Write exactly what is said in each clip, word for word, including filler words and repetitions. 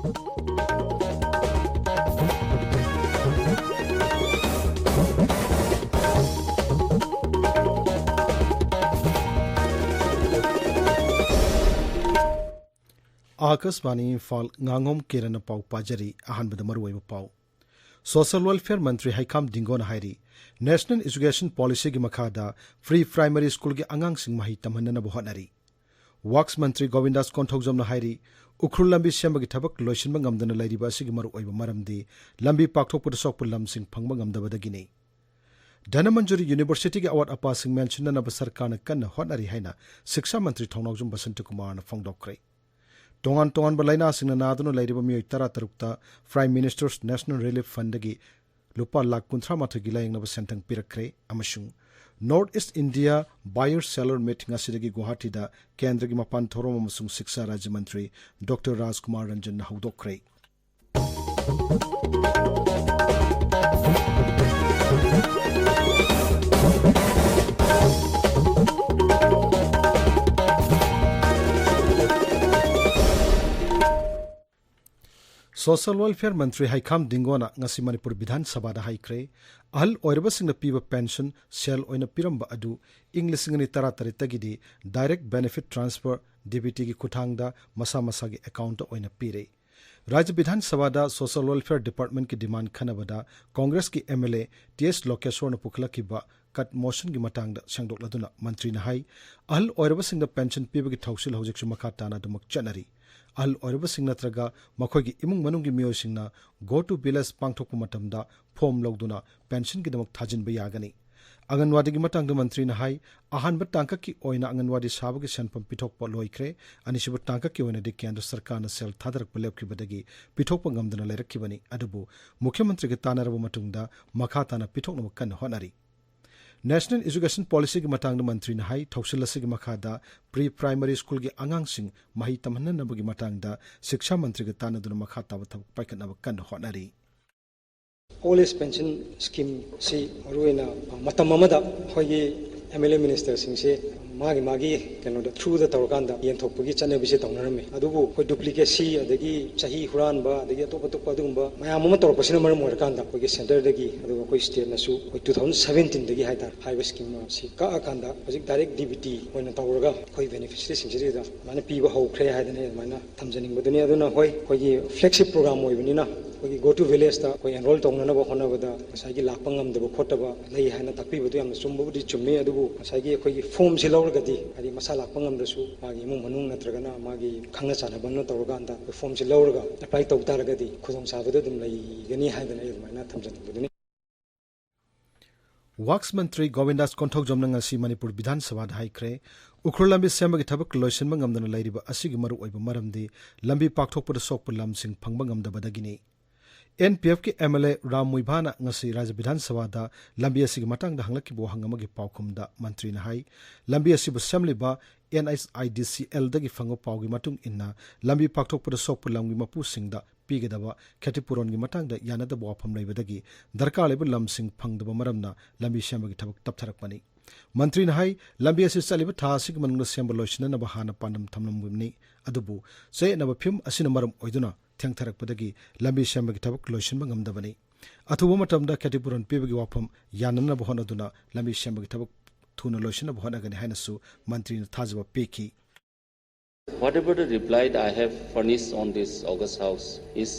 ꯑꯥꯀꯥꯁꯕꯥꯅꯤ ꯏꯝꯐꯥꯜ, ꯉꯥꯉꯣꯝ ꯀꯤꯔꯟꯅ ꯄꯥꯎ ꯄꯥꯖꯔꯤ꯫ ꯑꯍꯥꯟꯕꯗ ꯃꯔꯨꯑꯣꯏꯕ ꯄꯥꯎ꯫ ꯁꯣꯁꯤꯌꯦꯜ ꯋꯦꯜꯐꯤꯌꯔ ꯃꯟꯇ꯭ꯔꯤ ꯍꯩꯈꯥꯝ ꯗꯤꯡꯒꯣꯅ ꯍꯥꯏꯔꯤ, ꯅꯦꯁꯅꯦꯜ ꯏꯖꯨꯀꯦꯁꯟ ꯄꯣꯂꯤꯁꯤꯒꯤ ꯃꯈꯥꯗ ꯄ꯭ꯔꯤ ꯄ꯭ꯔꯥꯏꯃꯔꯤ ꯁ꯭ꯀꯨꯜꯒꯤ ꯑꯉꯥꯡꯁꯤꯡ ꯃꯍꯩ ꯇꯝꯍꯟꯅꯅꯕ ꯍꯣꯠꯅꯔꯤ꯫ ꯋꯥꯛꯁ ꯃꯟꯇ꯭ꯔꯤ ꯒꯣꯕꯤꯟꯗꯥꯁ ꯀꯣꯟꯊꯧꯖꯝꯅ ꯍꯥꯏꯔꯤ, ꯎꯈ꯭ꯔꯨꯜ ꯂꯝꯕꯤ ꯁꯦꯝꯕꯒꯤ ꯊꯕꯛ ꯂꯣꯏꯁꯤꯟꯕ ꯉꯝꯗꯅ ꯂꯩꯔꯤꯕ ꯑꯁꯤꯒꯤ ꯃꯔꯨꯑꯣꯏꯕ ꯃꯔꯝꯗꯤ ꯂꯝꯕꯤ ꯄꯥꯛꯊꯣꯛꯄꯗ ꯁꯣꯛꯄ ꯂꯝꯁꯤꯡ ꯐꯪꯕ ꯉꯝꯗꯕꯗꯒꯤꯅꯤ꯫ ꯙꯅꯃꯟꯖꯨꯔꯤ ꯌꯨꯅꯤꯚꯔꯁꯤꯇꯤꯒꯤ ꯑꯋꯥꯠ ꯑꯄꯥꯁꯤꯡ ꯃꯦꯟꯁꯤꯟꯅꯅꯕ ꯁꯔꯀꯥꯔꯅ ꯀꯟꯅ ꯍꯣꯠꯅꯔꯤ ꯍꯥꯏꯅ ꯁꯤꯛꯁꯥ ꯃꯟꯇ꯭ꯔꯤ ꯊꯧꯅꯥꯎꯖꯝ ꯕꯁꯟꯇꯀꯨꯃꯥꯔꯅ ꯐꯣꯡꯗꯣꯛꯈ꯭ꯔꯦ꯫ ꯇꯣꯉꯥꯟ ꯇꯣꯉꯥꯟꯕ ꯂꯥꯏꯅꯥꯁꯤꯡꯅ ꯅꯥꯗꯨꯅ ꯂꯩꯔꯤꯕ ꯃꯤꯑꯣꯏ ꯇꯔꯥ ꯇꯔꯨꯛꯇ Prime Minister's National Relief Fundꯗꯒꯤ ꯂꯨꯄꯥ ꯂꯥꯈ ꯀꯨꯟꯊ꯭ꯔꯥ ꯃꯥꯊꯣꯏꯒꯤ ꯂꯥꯌꯦꯡꯅꯕ ꯁꯦꯟꯊꯪ ꯄꯤꯔꯛꯈ꯭ꯔꯦ ꯑꯃꯁꯨꯡ North East India Buyer Seller Meet ꯉꯁꯤꯗꯒꯤ ꯒꯨꯋꯥꯍꯥꯇꯤꯗ ꯀꯦꯟꯗ꯭ꯔꯒꯤ ꯃꯄꯥꯟ ꯊꯧꯔꯝ ꯑꯃꯁꯨꯡ ꯁꯤꯛꯁꯥ ꯔꯥꯖ꯭ꯌ ꯃꯟꯇ꯭ꯔꯤ ꯗꯣꯛꯇꯔ ꯔꯥꯖꯀꯨꯃꯥꯔ ꯔꯟꯖꯟꯅ ꯍꯧꯗꯣꯛꯈ꯭ꯔꯦ꯫ ꯁꯣꯁꯤꯌꯦꯜ ꯋꯦꯜꯐꯤꯌꯔ ꯃꯟꯇ꯭ꯔꯤ ꯍꯩꯈꯥꯝ ꯗꯤꯡꯒꯣꯅ ꯉꯁꯤ ꯃꯅꯤꯄꯨꯔ ꯕꯤꯙꯥꯟ ꯁꯚꯥꯗ ꯍꯥꯏꯈ꯭ꯔꯦ, ꯑꯍꯜ ꯑꯣꯏꯔꯕꯁꯤꯡꯅ ꯄꯤꯕ ꯄꯦꯟꯁꯟ ꯁꯦꯜ ꯑꯣꯏꯅ ꯄꯤꯔꯝꯕ ꯑꯗꯨ ꯏꯪ ꯂꯤꯁꯤꯡ ꯑꯅꯤ ꯇꯔꯥꯇꯔꯦꯠꯇꯒꯤꯗꯤ Direct Benefit Transfer, DBTꯒꯤ ꯈꯨꯠꯊꯥꯡꯗ ꯃꯁꯥ ꯃꯁꯥꯒꯤ ꯑꯦꯀꯥꯎꯟꯠꯇ ꯑꯣꯏꯅ ꯄꯤꯔꯦ꯫ ꯔꯥꯖ꯭ꯌ ꯕꯤꯙꯥꯟ ꯁꯚꯥꯗ ꯁꯣꯁꯤꯌꯦꯜ ꯋꯦꯜꯐꯤꯌꯔ ꯗꯤꯄꯥꯔꯠꯃꯦꯟꯠꯀꯤ ꯗꯤꯃꯥꯟ ꯈꯟꯅꯕꯗ ꯀꯣꯡꯒ꯭ꯔꯦꯁꯀꯤ MLA T S ꯂꯣꯀꯦꯁꯣꯔꯅ ꯄꯨꯈꯠꯂꯛꯈꯤꯕ ꯀꯠ ꯃꯣꯁꯟꯒꯤ ꯃꯇꯥꯡꯗ ꯁꯦꯡꯗꯣꯛꯂꯗꯨꯅ ꯃꯟꯇ꯭ꯔꯤꯅ ꯍꯥꯏ, ꯑꯍꯜ ꯑꯣꯏꯔꯕꯁꯤꯡꯗ ꯄꯦꯟꯁꯟ ꯄꯤꯕꯒꯤ ꯊꯧꯁꯤꯜ ꯍꯧꯖꯤꯛꯁꯨ ꯃꯈꯥ ꯇꯥꯅ ꯑꯗꯨꯃꯛ ꯆꯠꯅꯔꯤ꯫ ꯑꯍꯜ ꯑꯣꯏꯔꯕꯁꯤꯡ ꯅꯠꯇ꯭ꯔꯒ ꯃꯈꯣꯏꯒꯤ ꯏꯃꯨꯡ ꯃꯅꯨꯡꯒꯤ ꯃꯤꯑꯣꯏꯁꯤꯡꯅ Go to Village ꯄꯥꯡꯊꯣꯛꯄ ꯃꯇꯝꯗ ꯐꯣꯔꯝ ꯂꯧꯗꯨꯅ ꯄꯦꯟꯁꯟꯒꯤꯗꯃꯛ ꯊꯥꯖꯤꯟꯕ ꯌꯥꯒꯅꯤ꯫ ꯑꯪꯒꯟꯋꯥꯗꯤꯒꯤ ꯃꯇꯥꯡꯗ ꯃꯟꯇ꯭ꯔꯤꯅ ꯍꯥꯏ, ꯑꯍꯥꯟꯕ ꯇꯥꯡꯀꯛꯀꯤ ꯑꯣꯏꯅ ꯑꯪꯒꯟꯋꯥꯗꯤ ꯁꯥꯕꯒꯤ ꯁꯦꯟꯐꯝ ꯄꯤꯊꯣꯛꯄ ꯂꯣꯏꯈ꯭ꯔꯦ꯫ ꯑꯅꯤꯁꯨꯕ ꯇꯥꯡꯀꯛꯀꯤ ꯑꯣꯏꯅꯗꯤ ꯀꯦꯟꯗ꯭ꯔ ꯁꯔꯀꯥꯔꯅ ꯁꯦꯜ ꯊꯥꯗꯔꯛꯄ ꯂꯦꯞꯈꯤꯕꯗꯒꯤ ꯄꯤꯊꯣꯛꯄ ꯉꯝꯗꯅ ꯂꯩꯔꯛꯈꯤꯕꯅꯤ꯫ ꯑꯗꯨꯕꯨ ꯃꯨꯈ꯭ꯌ ꯃꯟꯇ꯭ꯔꯤꯒ ꯇꯥꯟꯅꯔꯕ ꯃꯇꯨꯡꯗ ꯃꯈꯥ ꯇꯥꯅ ꯄꯤꯊꯣꯛꯅꯕ ꯀꯟꯅ ꯍꯣꯠꯅꯔꯤ꯫ ꯅꯦꯁꯅꯦꯜ ꯏꯖꯨꯀꯦꯁꯟ ꯄꯣꯂꯤꯁꯤꯒꯤ ꯃꯇꯥꯡꯗ ꯃꯟꯇ꯭ꯔꯤꯅ ꯍꯥꯏ, ꯊꯧꯁꯤꯜ ꯑꯁꯤꯒꯤ ꯃꯈꯥꯗ ꯄ꯭ꯔꯤ ꯄ꯭ꯔꯥꯏꯃꯔꯤ ꯁ꯭ꯀꯨꯜꯒꯤ ꯑꯉꯥꯡꯁꯤꯡ ꯃꯍꯩ ꯇꯝꯍꯟꯅꯅꯕꯒꯤ ꯃꯇꯥꯡꯗ ꯁꯤꯛꯁꯥ ꯃꯟꯇ꯭ꯔꯤꯒ ꯇꯥꯟꯅꯗꯨꯅ ꯃꯈꯥ ꯇꯥꯕ ꯊꯕꯛ ꯄꯥꯏꯈꯠꯅꯕ ꯀꯟꯅ ꯍꯣꯠꯅꯔꯤ꯫ Old Age Pension Schemeꯁꯤ ꯃꯔꯨꯑꯣꯏꯅ ꯃꯇꯝ ꯑꯃꯗ ꯑꯩꯈꯣꯏꯒꯤ ꯑꯦꯝ ꯑꯦꯜ ꯑꯦ ꯃꯤꯅꯤꯁꯇꯔꯁꯤꯡꯁꯦ ꯃꯥꯒꯤ ꯃꯥꯒꯤ ꯀꯩꯅꯣꯗ ꯊ꯭ꯔꯨꯗ ꯇꯧꯔꯀꯥꯟꯗ ꯌꯦꯟꯊꯣꯛꯄꯒꯤ ꯆꯠꯅꯕꯤꯁꯦ ꯇꯧꯅꯔꯝꯃꯤ꯫ ꯑꯗꯨꯕꯨ ꯑꯩꯈꯣꯏ ꯗꯨꯄ꯭ꯂꯤꯀꯦꯁꯤ, ꯑꯗꯒꯤ ꯆꯍꯤ ꯍꯨꯔꯥꯟꯕ, ꯑꯗꯒꯤ ꯑꯇꯣꯞ ꯑꯇꯣꯞꯄ ꯑꯗꯨꯒꯨꯝꯕ ꯃꯌꯥꯝ ꯑꯃ ꯇꯧꯔꯛꯄꯁꯤꯅ ꯃꯔꯝ ꯑꯣꯏꯔꯀꯥꯟꯗ ꯑꯩꯈꯣꯏꯒꯤ ꯁꯦꯟꯇꯔꯗꯒꯤ, ꯑꯗꯨꯒ ꯑꯩꯈꯣꯏ ꯁ꯭ꯇꯦꯠꯅꯁꯨ ꯑꯩꯈꯣꯏ ꯇꯨ ꯊꯥꯎꯖꯟ ꯁꯕꯦꯟꯇꯤꯟꯗꯒꯤ ꯍꯥꯏꯇꯥꯔꯦ, ꯍꯥꯏꯔꯤꯕ ꯁ꯭ꯀꯤꯝ ꯑꯁꯤ ꯀꯛꯑꯀꯥꯟꯗ ꯍꯧꯖꯤꯛ ꯗꯥꯏꯔꯦꯛ ꯗꯤ ꯕꯤ ꯇꯤ ꯑꯣꯏꯅ ꯇꯧꯔꯒ ꯑꯩꯈꯣꯏ ꯕꯦꯅꯤꯐꯤꯁꯔꯤꯁꯤꯡꯁꯤꯗ ꯑꯗꯨꯃꯥꯏꯅ ꯄꯤꯕ ꯍꯧꯈ꯭ꯔꯦ ꯍꯥꯏꯗꯅ ꯑꯩ ꯑꯗꯨꯃꯥꯏꯅ ꯊꯝꯖꯅꯤꯡꯕꯗꯨꯅꯤ꯫ ꯑꯗꯨꯅ ꯍꯣꯏ, ꯑꯩꯈꯣꯏꯒꯤ ꯐ꯭ꯂꯦꯒꯁꯤꯞ ꯄ꯭ꯔꯣꯒ꯭ꯔꯥꯝ ꯑꯣꯏꯕꯅꯤꯅ ꯑꯩꯈꯣꯏꯒꯤ Go to Village ꯇ ꯑꯩꯈꯣꯏ ꯑꯦꯟꯔꯣꯜ ꯇꯧꯅꯅꯕ ꯍꯣꯠꯅꯕꯗ ꯉꯁꯥꯏꯒꯤ ꯂꯥꯛꯄ ꯉꯝꯗꯕ ꯈꯣꯠꯇꯕ ꯂꯩ ꯍꯥꯏꯅ ꯇꯥꯛꯄꯤꯕꯗꯨ ꯌꯥꯝꯅ ꯆꯨꯝꯕꯕꯨꯗꯤ ꯆꯨꯝꯃꯤ, ꯑꯗꯨꯕꯨ ꯉꯁꯥꯏꯒꯤ ꯑꯩꯈꯣꯏꯒꯤ ꯐꯣꯝꯁꯤ ꯂꯧꯔꯒꯗꯤ, ꯍꯥꯏꯗꯤ ꯃꯁꯥ ꯂꯥꯛꯄ ꯉꯝꯗ꯭ꯔꯁꯨ ꯃꯥꯒꯤ ꯏꯃꯨꯡ ꯃꯅꯨꯡ ꯅꯠꯇ꯭ꯔꯒꯅ ꯃꯥꯒꯤ ꯈꯪꯅ ꯆꯥꯟꯅꯕ ꯑꯃꯅ ꯇꯧꯔꯀꯥꯟꯗ ꯑꯩꯈꯣꯏ ꯐꯣꯝꯁꯤ ꯂꯧꯔꯒ ꯑꯦꯄ꯭ꯂꯥꯏ ꯇꯧ ꯇꯥꯔꯒꯗꯤ ꯈꯨꯗꯣꯡꯆꯥꯕꯗꯨ ꯑꯗꯨꯝ ꯂꯩꯒꯅꯤ ꯍꯥꯏꯗꯅ ꯑꯩ ꯑꯗꯨꯃꯥꯏꯅ ꯊꯝꯖꯅꯤꯡꯕꯗꯨꯅꯤ꯫ ꯋꯥꯛꯁ ꯃꯟꯇ꯭ꯔꯤ ꯒꯣꯕꯤꯟꯗꯥꯁ ꯀꯣꯟꯊꯧꯖꯝꯅ ꯉꯁꯤ ꯃꯅꯤꯄꯨꯔ ꯕꯤꯙꯥꯟ ꯁꯚꯥꯗ ꯍꯥꯏꯈ꯭ꯔꯦ, ꯎꯈ꯭ꯔꯨꯜ ꯂꯝꯕꯤ ꯁꯦꯝꯕꯒꯤ ꯊꯕꯛ ꯂꯣꯏꯁꯤꯟꯕ ꯉꯝꯗꯅ ꯂꯩꯔꯤꯕ ꯑꯁꯤꯒꯤ ꯃꯔꯨꯑꯣꯏꯕ ꯃꯔꯝꯗꯤ ꯂꯝꯕꯤ ꯄꯥꯛꯊꯣꯛꯄꯗ ꯁꯣꯛꯄ ꯂꯝꯁꯤꯡ ꯐꯪꯕ ꯉꯝꯗꯕꯗꯒꯤꯅꯤ꯫ ꯑꯦꯟ ꯄꯤ ꯑꯦꯐꯀꯤ ꯑꯦꯝ ꯑꯦꯜ ꯑꯦ ꯔꯥꯝ ꯃꯨꯏꯚꯥꯅ ꯉꯁꯤ ꯔꯥꯖ꯭ꯌ ꯕꯤꯙꯥꯟ ꯁꯚꯥꯗ ꯂꯝꯕꯤ ꯑꯁꯤꯒꯤ ꯃꯇꯥꯡꯗ ꯍꯪꯂꯛꯈꯤꯕ ꯋꯥꯍꯪ ꯑꯃꯒꯤ ꯄꯥꯎꯈꯨꯝꯗ ꯃꯟꯇ꯭ꯔꯤꯅ ꯍꯥꯏ, ꯂꯝꯕꯤ ꯑꯁꯤꯕꯨ ꯁꯦꯝꯂꯤꯕ ꯑꯦꯟ ꯑꯩꯆ ꯑꯥꯏ ꯗꯤ ꯁꯤ ꯑꯦꯜꯗꯒꯤ ꯐꯪꯕ ꯄꯥꯎꯒꯤ ꯃꯇꯨꯡ ꯏꯟꯅ ꯂꯝꯕꯤ ꯄꯥꯛꯊꯣꯛꯄꯗ ꯁꯣꯛꯄ ꯂꯝꯒꯤ ꯃꯄꯨꯁꯤꯡꯗ ꯄꯤꯒꯗꯕ ꯈꯦꯇꯤꯄꯨꯔꯣꯟꯒꯤ ꯃꯇꯥꯡꯗ ꯌꯥꯅꯗꯕ ꯋꯥꯐꯝ ꯂꯩꯕꯗꯒꯤ ꯗꯔꯀꯥꯔ ꯂꯩꯕ ꯂꯝꯁꯤꯡ ꯐꯪꯗꯕ ꯃꯔꯝꯅ ꯂꯝꯕꯤ ꯁꯦꯝꯕꯒꯤ ꯊꯕꯛ ꯇꯞꯊꯔꯛꯄꯅꯤ꯫ ꯃꯟꯇ꯭ꯔꯤꯅ ꯍꯥꯏ, ꯂꯝꯕꯤ ꯑꯁꯤ ꯆꯠꯂꯤꯕ ꯊꯥ ꯑꯁꯤꯒꯤ ꯃꯅꯨꯡꯗ ꯁꯦꯝꯕ ꯂꯣꯏꯁꯤꯟꯅꯅꯕ ꯍꯥꯟꯅ ꯄꯥꯟꯗꯝ ꯊꯝꯂꯝꯕꯅꯤ꯫ ꯑꯗꯨꯕꯨ ꯆꯌꯦꯠꯅꯕ ꯐꯤꯕꯝ ꯑꯁꯤꯅ ꯃꯔꯝ ꯑꯣꯏꯗꯨꯅ ꯊꯦꯡꯊꯔꯛꯄꯗꯒꯤ ꯂꯝꯕꯤ ꯁꯦꯝꯕꯒꯤ ꯊꯕꯛ ꯂꯣꯏꯁꯤꯟꯕ ꯉꯝꯗꯕꯅꯤ꯫ ꯑꯊꯨꯕ ꯃꯇꯝꯗ ꯈꯦꯇꯤꯄꯨꯔꯣꯟ ꯄꯤꯕꯒꯤ ꯋꯥꯐꯝ ꯌꯥꯅꯅꯕ ꯍꯣꯠꯅꯗꯨꯅ ꯂꯝꯕꯤ ꯁꯦꯝꯕꯒꯤ ꯊꯕꯛ ꯊꯨꯅ ꯂꯣꯏꯁꯤꯟꯅꯕ ꯍꯣꯠꯅꯒꯅꯤ ꯍꯥꯏꯅꯁꯨ ꯃꯟꯇ꯭ꯔꯤꯅ ꯊꯥꯖꯕ ꯄꯤꯈꯤ꯫ Whatever the reply I have furnished on this August House is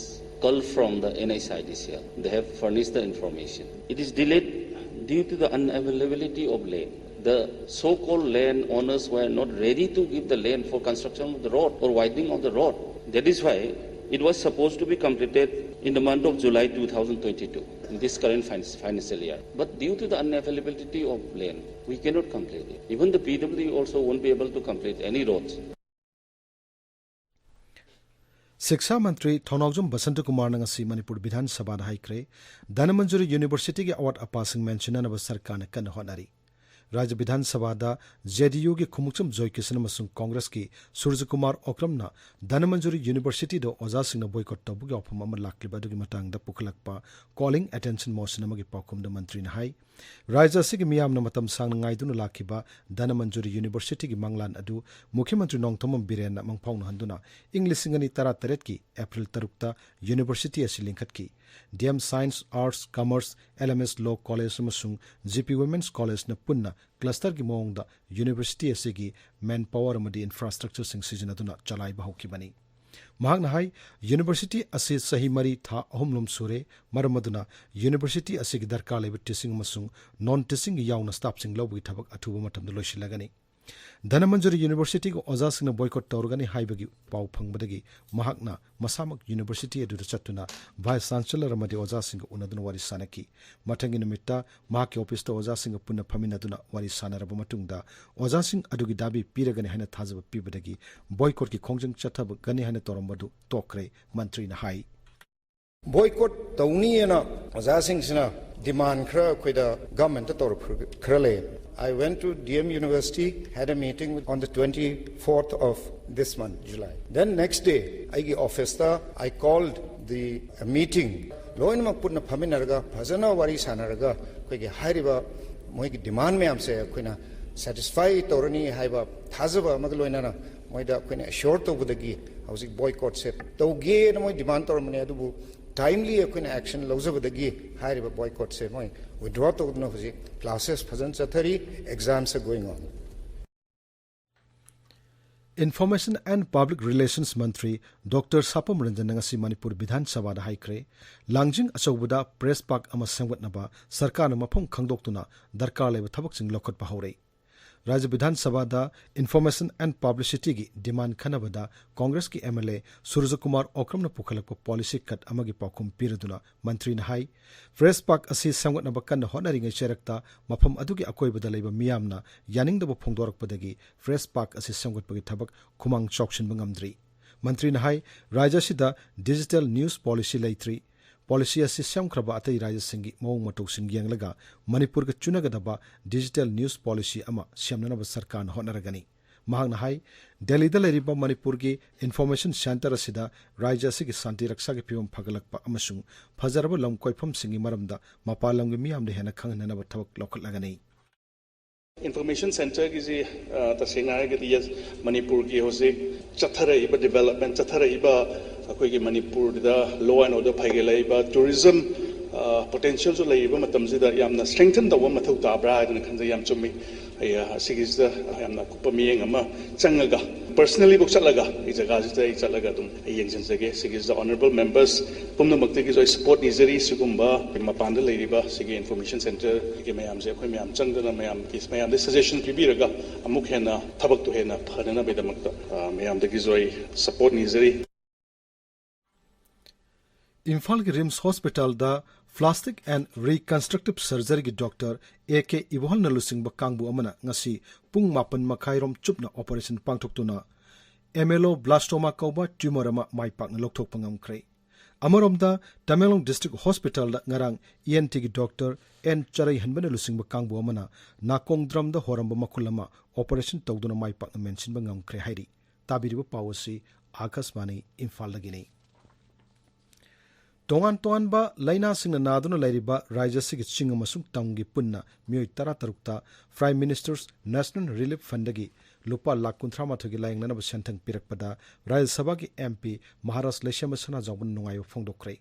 culled from the N H I D C L. They have furnished the information. It is delayed due to the unavailability of land. The so-called land owners were not ready to give the land for construction of the road or widening of the road. That is why it was supposed to be completed in the month of July two thousand twenty-two, in this current fin-, financial year. But due to the unavailability of land, we cannot complete it. Even the P W D also won't be able to complete any roads. ꯁꯤꯛꯁꯥ ꯃꯟꯇ꯭ꯔꯤ ꯊꯧꯅꯥꯎꯖꯝ ꯕꯁꯟꯇꯀꯨꯃꯥꯔꯅ ꯉꯁꯤ ꯃꯅꯤꯄꯨꯔ ꯕꯤꯙꯥꯟ ꯁꯚꯥꯗ ꯍꯥꯏꯈ꯭ꯔꯦ, ꯙꯅꯃꯟꯖꯨꯔꯤ ꯌꯨꯅꯤꯚꯔꯁꯤꯇꯤꯒꯤ ꯑꯋꯥꯠ ꯑꯄꯥꯁꯤꯡ ꯃꯦꯟꯁꯤꯟꯅꯅꯕ ꯁꯔꯀꯥꯔꯅ ꯀꯟꯅ ꯍꯣꯠꯅꯔꯤ꯫ ꯔꯥꯖ꯭ꯌ ꯕꯤꯙꯥꯟ ꯁꯚꯥꯗ ꯖꯦ ꯗꯤ ꯌꯨꯒꯤ ꯈꯨꯃꯨꯛꯆꯝ ꯖꯣꯏ ꯀꯤꯁꯟ ꯑꯃꯁꯨꯡ ꯀꯣꯡꯒ꯭ꯔꯦꯁꯀꯤ ꯁꯨꯔꯖꯀꯨꯃꯥꯔ ꯑꯣꯀ꯭ꯔꯝꯅ ꯙꯅꯃꯟꯖꯨꯔꯤ ꯌꯨꯅꯤꯚꯔꯁꯤꯇꯤꯗ ꯑꯣꯖꯥꯁꯤꯡꯅ ꯕꯣꯏꯀꯣꯠ ꯇꯧꯕꯒꯤ ꯋꯥꯐꯝ ꯑꯃ ꯂꯥꯛꯂꯤꯕ ꯑꯗꯨꯒꯤ ꯃꯇꯥꯡꯗ ꯄꯨꯈꯠꯂꯛꯄ calling attention motion ꯑꯃꯒꯤ ꯄꯥꯎꯈꯨꯝꯗ ꯃꯟꯇ꯭ꯔꯤꯅ ꯍꯥꯏ, ꯔꯥꯖ꯭ꯌ ꯑꯁꯤꯒꯤ ꯃꯤꯌꯥꯝꯅ ꯃꯇꯝ ꯁꯥꯡꯅ ꯉꯥꯏꯗꯨꯅ ꯂꯥꯛꯈꯤꯕ ꯙꯅꯃꯟꯖꯨꯔꯤ ꯌꯨꯅꯤꯚꯔꯁꯤꯇꯤꯒꯤ ꯃꯪꯂꯥꯟ ꯑꯗꯨ ꯃꯨꯈ꯭ꯌ ꯃꯟꯇ꯭ꯔꯤ ꯅꯣꯡꯊꯣꯝꯕꯝ ꯕꯤꯔꯦꯟꯅ ꯃꯪꯐꯥꯎꯅꯍꯟꯗꯨꯅ ꯏꯪ ꯂꯤꯁꯤꯡ ꯑꯅꯤ ꯇꯔꯥꯇꯔꯦꯠꯀꯤ ꯑꯦꯄ꯭ꯔꯤꯜ ꯇꯔꯨꯛꯇ ꯌꯨꯅꯤꯚꯔꯁꯤꯇꯤ ꯑꯁꯤ ꯂꯤꯡꯈꯠꯈꯤ꯫ D M Science, Arts, Commerce, L M S Law College ꯑꯃꯁꯨꯡ ꯖꯤ ꯄꯤ Women's Collegeꯅ ꯄꯨꯟꯅ clusterꯒꯤ ꯃꯑꯣꯡꯗ ꯌꯨꯅꯤꯚꯔꯁꯤꯇꯤ ꯑꯁꯤꯒꯤ manpower ꯑꯃꯗꯤ infrastructureꯁꯤꯡ ꯁꯤꯖꯤꯟꯅꯗꯨꯅ ꯆꯂꯥꯏꯕ ꯍꯧꯈꯤꯕꯅꯤ꯫ ꯃꯍꯥꯛꯅ ꯍꯥꯏ, ꯌꯨꯅꯤꯚꯔꯁꯤꯇꯤ ꯑꯁꯤ ꯆꯍꯤ ꯃꯔꯤ ꯊꯥ ꯑꯍꯨꯝꯂꯣꯝ ꯁꯨꯔꯦ, ꯃꯔꯝ ꯑꯗꯨꯅ ꯌꯨꯅꯤꯚꯔꯁꯤꯇꯤ ꯑꯁꯤꯒꯤ ꯗꯔꯀꯥꯔ ꯂꯩꯕ teaching ꯑꯃꯁꯨꯡ non teachingꯒꯤ ꯌꯥꯎꯅ staffꯁꯤꯡ ꯂꯧꯕꯒꯤ ꯊꯕꯛ ꯑꯊꯨꯕ ꯃꯇꯝꯗ ꯂꯣꯏꯁꯤꯜꯂꯒꯅꯤ꯫ ꯙꯅꯃꯟꯖꯨꯔꯤ ꯌꯨꯅꯤꯚꯔꯁꯤꯇꯤꯒꯤ ꯑꯣꯖꯥꯁꯤꯡꯅ ꯕꯣꯏꯀꯣꯠ ꯇꯧꯔꯒꯅꯤ ꯍꯥꯏꯕꯒꯤ ꯄꯥꯎ ꯐꯪꯕꯗꯒꯤ ꯃꯍꯥꯛꯅ ꯃꯁꯥꯃꯛ ꯌꯨꯅꯤꯚꯔꯁꯤꯇꯤ ꯑꯗꯨꯗ ꯆꯠꯇꯨꯅ vice chancellor ꯑꯃꯗꯤ ꯑꯣꯖꯥꯁꯤꯡꯒ ꯎꯅꯗꯨꯅ ꯋꯥꯔꯤ ꯁꯥꯅꯈꯤ꯫ ꯃꯊꯪꯒꯤ ꯅꯨꯃꯤꯠꯇ ꯃꯍꯥꯛꯀꯤ ꯑꯣꯐꯤꯁꯇ ꯑꯣꯖꯥꯁꯤꯡꯒ ꯄꯨꯟꯅ ꯐꯝꯃꯤꯟꯅꯗꯨꯅ ꯋꯥꯔꯤ ꯁꯥꯅꯔꯕ ꯃꯇꯨꯡꯗ ꯑꯣꯖꯥꯁꯤꯡ ꯑꯗꯨꯒꯤ ꯗꯥꯕꯤ ꯄꯤꯔꯒꯅꯤ ꯍꯥꯏꯅ ꯊꯥꯖꯕ ꯄꯤꯕꯗꯒꯤ ꯕꯣꯏꯀꯣꯠꯀꯤ ꯈꯣꯡꯖꯪ ꯆꯠꯊꯕꯒꯅꯤ ꯍꯥꯏꯅ ꯇꯧꯔꯝꯕꯗꯨ ꯇꯣꯛꯈ꯭ꯔꯦ, ꯃꯟꯇ꯭ꯔꯤꯅ ꯍꯥꯏ꯫ ꯕꯣꯏꯀꯣꯠ ꯇꯧꯅꯤꯅ ꯑꯣꯖꯥꯁꯤꯡꯁꯤꯅ demand ꯈꯔ ꯑꯩꯈꯣꯏꯗ ꯒꯚꯔꯟꯃꯦꯟꯠꯇ ꯇꯧꯔꯛꯄ ꯈꯔ ꯂꯩ꯫ I went to D M University, had a meeting on the twenty-fourth of this month, July. Then next day, ꯑꯩꯒꯤ ꯑꯣꯐꯤꯁꯇ I called the meeting. ꯂꯣꯏꯅꯃꯛ ꯄꯨꯟꯅ ꯐꯝꯃꯤꯟꯅꯔꯒ ꯐꯖꯅ ꯋꯥꯔꯤ ꯁꯥꯟꯅꯔꯒ ꯑꯩꯈꯣꯏꯒꯤ ꯍꯥꯏꯔꯤꯕ ꯃꯣꯏꯒꯤ demand ꯃꯌꯥꯝꯁꯦ ꯑꯩꯈꯣꯏꯅ satisfy ꯇꯧꯔꯅꯤ ꯍꯥꯏꯕ ꯊꯥꯖꯕ ꯑꯃꯒ ꯂꯣꯏꯅꯅ ꯃꯣꯏꯗ ꯑꯩꯈꯣꯏꯅ assure ꯇꯧꯕꯗꯒꯤ ꯍꯧꯖꯤꯛ ꯕꯣꯏꯀꯣꯠꯁꯦ ꯇꯧꯒꯦꯅ ꯃꯣꯏ demand ꯇꯧꯔꯝꯕꯅꯦ, ꯑꯗꯨꯕꯨ timely ꯑꯩꯈꯣꯏꯅ action ꯂꯧꯖꯕꯗꯒꯤ ꯍꯥꯏꯔꯤꯕ ꯕꯣꯏꯀꯣꯠꯁꯦ ꯃꯣꯏ withdraw ꯇꯧꯗꯨꯅ ꯍꯧꯖꯤꯛ classes ꯐꯖꯅ ꯆꯠꯊꯔꯤ, exams are going on. Information and Public Relations Mantri doctor ꯁꯥꯄꯝ ꯔꯟꯖꯟꯅ ꯉꯁꯤ ꯃꯅꯤꯄꯨꯔ ꯕꯤꯙꯥꯟ ꯁꯚꯥꯗ ꯍꯥꯏꯈ꯭ꯔꯦ, ꯂꯥꯡꯖꯤꯡ ꯑꯆꯧꯕꯗ press park ꯑꯃ ꯁꯦꯝꯒꯠꯅꯕ ꯁꯔꯀꯥꯔꯅ ꯃꯐꯝ ꯈꯪꯗꯣꯛꯇꯨꯅ ꯗꯔꯀꯥꯔ ꯂꯩꯕ ꯊꯕꯛꯁꯤꯡ ꯂꯧꯈꯠꯄ ꯍꯧꯔꯦ꯫ ꯔꯥꯖ꯭ꯌ ꯕꯤꯙꯥꯟ ꯁꯚꯥꯗ Information and Publicityꯒꯤ demand ꯈꯟꯅꯕꯗ ꯀꯣꯡꯒ꯭ꯔꯦꯁꯀꯤ M L A ꯁꯨꯔꯖꯀꯨꯃꯥꯔ ꯑꯣꯀ꯭ꯔꯝꯅ ꯄꯨꯈꯠꯂꯛꯄ policy cut ꯑꯃꯒꯤ ꯄꯥꯎꯈꯨꯝ ꯄꯤꯔꯗꯨꯅ ꯃꯟꯇ꯭ꯔꯤꯅ ꯍꯥꯏ, press park ꯑꯁꯤ ꯁꯦꯝꯒꯠꯅꯕ ꯀꯟꯅ ꯍꯣꯠꯅꯔꯤꯉꯩ ꯆꯩꯔꯛꯇ ꯃꯐꯝ ꯑꯗꯨꯒꯤ ꯑꯀꯣꯏꯕꯗ ꯂꯩꯕ ꯃꯤꯌꯥꯝꯅ ꯌꯥꯅꯤꯡꯗꯕ ꯐꯣꯡꯗꯣꯔꯛꯄꯗꯒꯤ press park ꯑꯁꯤ ꯁꯦꯝꯒꯠꯄꯒꯤ ꯊꯕꯛ ꯈꯨꯃꯥꯡ ꯆꯥꯎꯁꯤꯟꯕ ꯉꯝꯗ꯭ꯔꯤ꯫ ꯃꯟꯇ꯭ꯔꯤꯅ ꯍꯥꯏ, ꯔꯥꯖ꯭ꯌ ꯑꯁꯤꯗ digital news policy ꯂꯩꯇ꯭ꯔꯤ꯫ ꯄꯣꯂꯤꯁꯤ ꯑꯁꯤ ꯁꯦꯝꯈ꯭ꯔꯕ ꯑꯇꯩ ꯔꯥꯖ꯭ꯌꯁꯤꯡꯒꯤ ꯃꯑꯣꯡ ꯃꯇꯧꯁꯤꯡ ꯌꯦꯡꯂꯒ ꯃꯅꯤꯄꯨꯔꯒ ꯆꯨꯅꯒꯗꯕ ꯗꯤꯖꯤꯇꯦꯜ ꯅ꯭ꯌꯨꯁ ꯄꯣꯂꯤꯁꯤ ꯑꯃ ꯁꯦꯝꯅꯅꯕ ꯁꯔꯀꯥꯔꯅ ꯍꯣꯠꯅꯔꯒꯅꯤ꯫ ꯃꯍꯥꯛꯅ ꯍꯥꯏ, ꯗꯦꯜꯂꯤꯗ ꯂꯩꯔꯤꯕ ꯃꯅꯤꯄꯨꯔꯒꯤ ꯏꯟꯐꯣꯔꯃꯦꯁꯟ ꯁꯦꯟꯇꯔ ꯑꯁꯤꯗ ꯔꯥꯖ꯭ꯌ ꯑꯁꯤꯒꯤ ꯁꯥꯟꯇꯤ ꯔꯛꯁꯥꯒꯤ ꯐꯤꯕꯝ ꯐꯒꯠꯂꯛꯄ ꯑꯃꯁꯨꯡ ꯐꯖꯔꯕ ꯂꯝ ꯀꯣꯏꯐꯝꯁꯤꯡꯒꯤ ꯃꯔꯝꯗ ꯃꯄꯥꯟ ꯂꯝꯒꯤ ꯃꯤꯌꯥꯝꯗ ꯍꯦꯟꯅ ꯈꯪꯍꯟꯅꯅꯕ ꯊꯕꯛ ꯂꯧꯈꯠꯂꯒꯅꯤ꯫ ꯏꯟꯐꯣꯔꯃꯦꯁꯟ ꯁꯦꯟꯇꯔꯒꯤꯁꯤ, ꯑ, ꯇꯁꯦꯡꯅ ꯍꯥꯏꯔꯒꯗꯤ, yes, ꯃꯅꯤꯄꯨꯔꯒꯤ ꯍꯧꯖꯤꯛ ꯆꯠꯊꯔꯛꯏꯕ ꯗꯤꯕꯦꯂꯞꯃꯦꯟ, ꯆꯠꯊꯔꯛꯏꯕ ꯑꯩꯈꯣꯏꯒꯤ ꯃꯅꯤꯄꯨꯔꯗ law and order ꯐꯒꯠꯂꯛꯏꯕ, ꯇꯨꯔꯤꯖꯝ, ꯑ, ꯄꯣꯇꯦꯟꯁꯤꯌꯦꯜꯁꯨ ꯂꯩꯔꯤꯕ ꯃꯇꯝꯁꯤꯗ ꯌꯥꯝꯅ ꯁ꯭ꯇꯔꯦꯡꯊꯟ ꯇꯧꯕ ꯃꯊꯧ ꯇꯥꯕ꯭ꯔꯥ ꯍꯥꯏꯗꯅ ꯈꯟꯖꯩ꯫ ꯌꯥꯝ ꯆꯨꯝꯃꯤ꯫ ꯑꯩ, ꯑ, ꯑꯁꯤꯒꯤꯁꯤꯗ ꯌꯥꯝꯅ ꯑꯀꯨꯞꯄ ꯃꯤꯠꯌꯦꯡ ꯑꯃ ꯆꯪꯉꯒ, ꯄꯔꯁꯅꯦꯂꯤꯐꯥꯎ ꯆꯠꯂꯒ, ꯑꯩ ꯖꯒꯥꯁꯤꯗ ꯑꯩ ꯆꯠꯂꯒ ꯑꯗꯨꯝ ꯑꯩ ꯌꯦꯡꯁꯤꯟꯖꯒꯦ꯫ ꯁꯤꯒꯤꯁꯤꯗ ꯑꯣꯅꯔꯦꯕꯜ ꯃꯦꯝꯕꯔꯁ ꯄꯨꯝꯅꯃꯛꯇꯒꯤꯁꯨ ꯑꯩ ꯁꯄꯣꯔꯠ ꯅꯤꯖꯔꯤ꯫ ꯁꯤꯒꯨꯝꯕ ꯃꯄꯥꯟꯗ ꯂꯩꯔꯤꯕ ꯁꯤꯒꯤ ꯏꯟꯐꯣꯔꯃꯦꯁꯟ ꯁꯦꯟꯇꯔꯒꯤ ꯃꯌꯥꯝꯁꯦ ꯑꯩꯈꯣꯏ ꯃꯌꯥꯝ ꯆꯪꯗꯅ ꯃꯌꯥꯝꯒꯤ, ꯃꯌꯥꯝꯗ ꯁꯖꯦꯁꯟ ꯄꯤꯕꯤꯔꯒ ꯑꯃꯨꯛ ꯍꯦꯟꯅ ꯊꯕꯛꯇꯨ ꯍꯦꯟꯅ ꯐꯅꯅꯕꯒꯤꯗꯃꯛꯇ, ꯑ, ꯃꯌꯥꯝꯗꯒꯤꯁꯨ ꯑꯩ ꯁꯄꯣꯔꯠ ꯅꯤꯖꯔꯤ꯫ ꯏꯝꯐꯥꯜꯒꯤ ꯔꯤꯝꯁ ꯍꯣꯁꯄꯤꯇꯥꯜꯗ ꯄ꯭ꯂꯥꯁꯇꯤꯛ ꯑꯦꯟ ꯔꯤꯀꯟꯁꯇ꯭ꯔꯛꯇꯤꯚ ꯁꯔꯖꯔꯤꯒꯤ ꯗꯣꯛꯇꯔ ꯑꯦ ꯀꯦ ꯏꯕꯣꯍꯜꯅ ꯂꯨꯆꯤꯡꯕ ꯀꯥꯡꯕꯨ ꯑꯃꯅ ꯉꯁꯤ ꯄꯨꯡ ꯃꯥꯄꯟ ꯃꯈꯥꯏꯔꯣꯝ ꯆꯨꯞꯅ ꯑꯣꯄꯔꯦꯁꯟ ꯄꯥꯡꯊꯣꯛꯇꯨꯅ ꯑꯦꯃꯦꯂꯣꯕ꯭ꯂꯥꯁꯇꯣꯃꯥ ꯀꯧꯕ ꯇ꯭ꯌꯨꯃꯔ ꯑꯃ ꯃꯥꯏ ꯄꯥꯛꯅ ꯂꯧꯊꯣꯛꯄ ꯉꯝꯈ꯭ꯔꯦ꯫ ꯑꯃꯔꯣꯝꯗ, ꯇꯃꯦꯡꯂꯣꯡ ꯗꯤꯁꯇ꯭ꯔꯤꯛ ꯍꯣꯁꯄꯤꯇꯥꯜꯗ ꯉꯔꯥꯡ ꯏ ꯑꯦꯟ ꯇꯤꯒꯤ ꯗꯣꯛꯇꯔ ꯑꯦꯟ ꯆꯔꯩꯍꯟꯕꯅ ꯂꯨꯆꯤꯡꯕ ꯀꯥꯡꯕꯨ ꯑꯃꯅ ꯅꯥꯀꯣꯡ ꯗ꯭ꯔꯝꯗ ꯍꯣꯔꯝꯕ ꯃꯈꯨꯜ ꯑꯃ ꯑꯣꯄꯔꯦꯁꯟ ꯇꯧꯗꯨꯅ ꯃꯥꯏ ꯄꯥꯛꯅ ꯃꯦꯟꯁꯤꯟꯕ ꯉꯝꯈ꯭ꯔꯦ ꯍꯥꯏꯔꯤ꯫ ꯇꯥꯕꯤꯔꯤꯕ ꯄꯥꯎ ꯑꯁꯤ ꯑꯥꯀꯥꯁꯕꯥꯅꯤ ꯏꯝꯐꯥꯜꯗꯒꯤꯅꯤ꯫ ꯇꯣꯉꯥꯟ ꯇꯣꯉꯥꯟꯕ ꯂꯥꯏꯅꯥꯁꯤꯡꯅ ꯅꯥꯗꯨꯅ ꯂꯩꯔꯤꯕ ꯔꯥꯖ꯭ꯌ ꯑꯁꯤꯒꯤ ꯆꯤꯡ ꯑꯃꯁꯨꯡ ꯇꯝꯒꯤ ꯄꯨꯟꯅ ꯃꯤꯑꯣꯏ ꯇꯔꯥꯇꯔꯨꯛꯇ Prime Minister's National Relief Fundꯗꯒꯤ ꯂꯨꯄꯥ ꯂꯥꯈ ꯀꯨꯟꯊ꯭ꯔꯥ ꯃꯥꯊꯣꯏꯒꯤ ꯂꯥꯌꯦꯡꯅꯅꯕ ꯁꯦꯟꯊꯪ ꯄꯤꯔꯛꯄꯗ ꯔꯥꯖ꯭ꯌ ꯁꯚꯥꯒꯤ ꯑꯦꯝ ꯄꯤ ꯃꯍꯥꯔꯥꯖ ꯂꯩꯁꯦꯝꯕ ꯁꯅꯥꯖꯥꯎꯕꯅ ꯅꯨꯡꯉꯥꯏꯕ ꯐꯣꯡꯗꯣꯛꯈ꯭ꯔꯦ꯫